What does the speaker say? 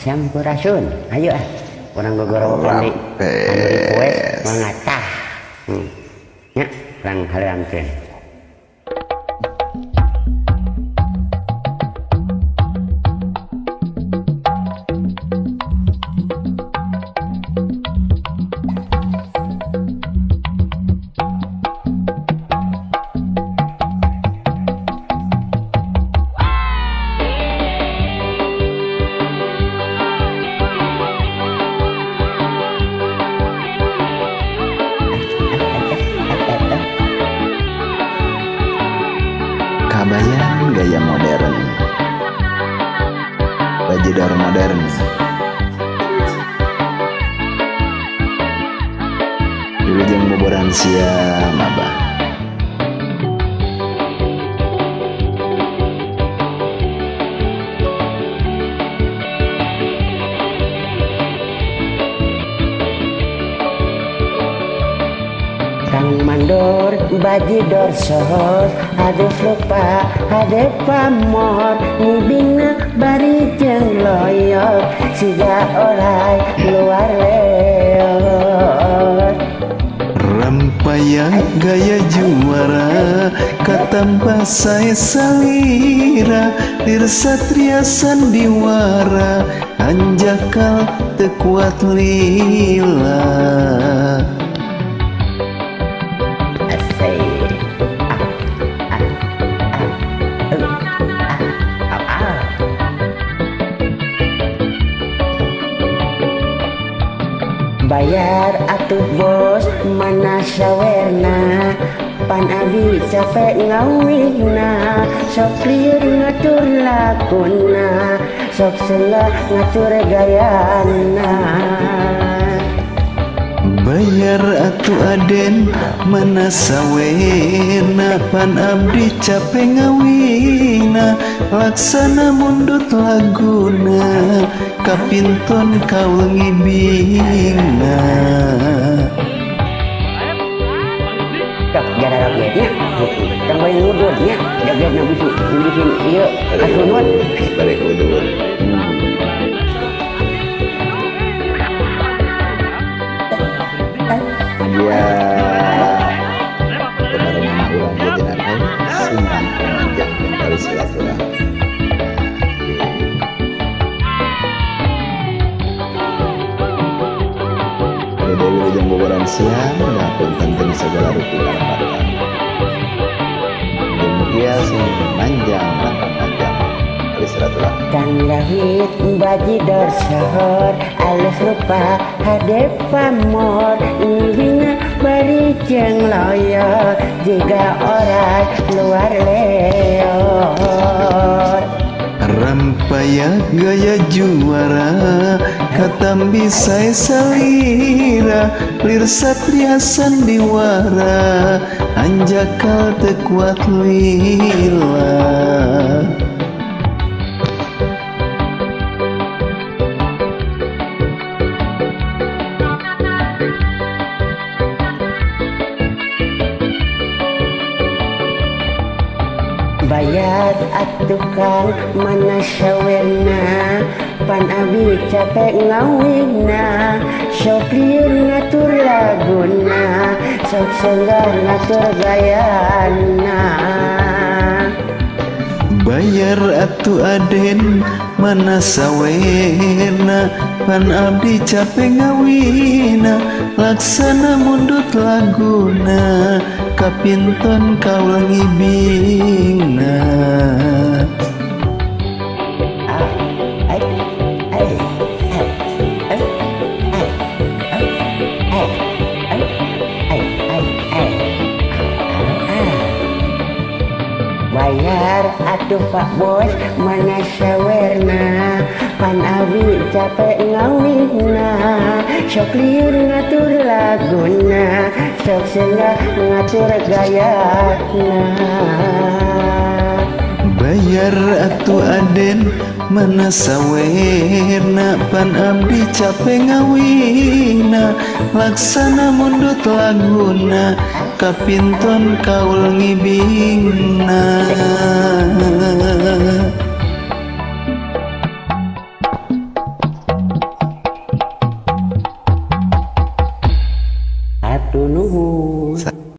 Sampurasun. Ayo ah, urang gogorowokan deui. Anu request mangga tah. Nya, urang haleangkeun. Kabayan gaya modern, bajidor modern. Wilujeng boboran siang abah. Kang mandor bajidor sohor, aduh lupa hade pamor, ngibingna bari jeung loyor, siga orai luar leor. Rampaya gaya juara, katampa sae salira, lir satria sandiwara, hanjakal teu kuat lila. Bayar atuh bos mana sawerna, pan abi capek ngawihna, sok lieur ngatur lakuna, sok senggah ngatur gayana. Bayar atuh aden mana sawerna, pan abdi capek ngawihna, laksana mundut laguna, kapinton kaul ngibingna. Cok jararognya, tong bae ngudud nya, jogetna bisi bisin ieu kasunut. Balik udud. Ya, kemarin urang jadi sing ngajak kali silaturahmi. Dewi Wilujeng boboran siang, punten teu segala rupi kalepatan. Mugia sing manjang langkah panjang kali silaturahmi. Kang Dawid bajidor sohor, alus rupa hade pamor, ngibingna bari jeung loyor, jiga orai luar leor. Rampaya gaya juara, katambi sae salira, lir satria sandiwara, hanjakal teu kuat lila. Bayar atuh kang mana sawerna, pan abi capek ngawihna, sok lieur ngatur laguna, sok senggah ngatur gayana. Bayar atuh aden mana sawerna, pan abdi capek ngawihna, laksana mundut laguna, kapinton kaul ngibingna. Bayar atuh Pak Bos mana sawerna, pan abi capek ngawihna, sok lieur ngatur laguna, sok senggah ngatur gayana. Bayar atuh aden mana sawerna, pan abdi capek ngawihna, laksana mundut laguna, kapinton kaul ngibingna. Hatur nuhun.